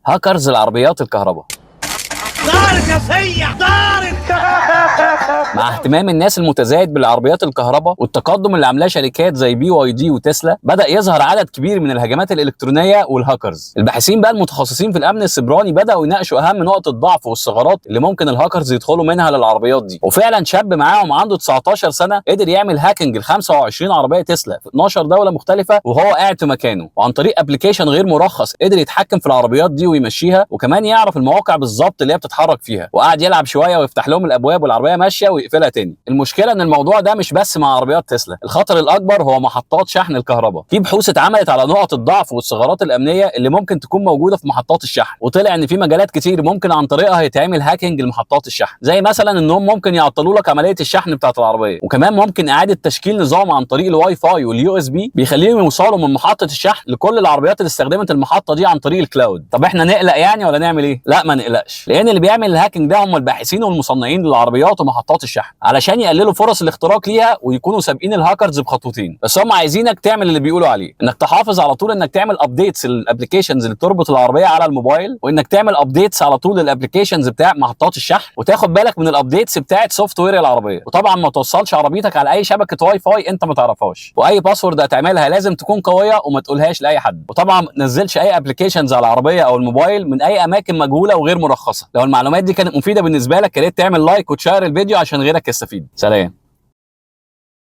هاكرز العربيات الكهرباء. دارت يا سيح دارت. مع اهتمام الناس المتزايد بالعربيات الكهرباء والتقدم اللي عاملاه شركات زي BYD وتسلا، بدا يظهر عدد كبير من الهجمات الالكترونية والهاكرز. الباحثين بقى المتخصصين في الامن السيبراني بداوا يناقشوا اهم نقط الضعف والثغرات اللي ممكن الهاكرز يدخلوا منها للعربيات دي. وفعلا شاب معاهم عنده 19 سنة قدر يعمل hacking ل 25 عربية تسلا في 12 دولة مختلفة وهو قاعد في مكانه، وعن طريق application غير مرخص قدر يتحكم في العربيات دي ويمشيها، وكمان يعرف المواقع بالظبط اللي هي بتتحرك فيها، وقعد يلعب شوية ويفتح لهم الابواب والعربية ماشية ويقفلها تاني. المشكلة ان الموضوع ده مش بس مع عربيات تسلا، الخطر الاكبر هو محطات شحن الكهرباء. في بحوث اتعملت على نقط الضعف والثغرات الامنية اللي ممكن تكون موجودة في محطات الشحن، وطلع ان في مجالات كتير ممكن عن طريقها يتعمل hacking لمحطات الشحن، زي مثلا انهم ممكن يعطلوا لك عملية الشحن بتاعت العربية، وكمان ممكن اعاده تشكيل نظام عن طريق الواي فاي وال USB بيخليهم يوصلوا من محطة الشحن لكل العربيات اللي استخدمت المحطة دي عن طريق ال cloud. طب احنا نقلق يعني ولا نعمل ايه؟ لا ما نقلقش، لان اللي بيعمل ال hacking ده هم الباحثين والمصنعين للعربيات ومحطات الشحن، علشان يقللوا فرص الاختراق ليها ويكونوا سابقين الهاكرز بخطوتين. بس هم عايزينك تعمل اللي بيقولوا عليه، انك تحافظ على طول انك تعمل updates لل applications اللي بتربط العربية على الموبايل، وانك تعمل updates على طول لل applications بتاع محطات الشحن، وتاخد بالك من ال updates بتاعه software العربية، وطبعا ما توصلش عربيتك على اي شبكة واي فاي انت ما تعرفهاش، واي password هتعملها لازم تكون قوية وما تقولهاش لاي حد، وطبعا ما تنزلش اي applications على العربية او الموبايل من اي اماكن مجهولة وغير مرخصة. لو المعلومات دي كانت مفيدة بالنسبة لك يا ريت تعمل like وتشير الفيديو عشان غيرك يستفيد. سلام.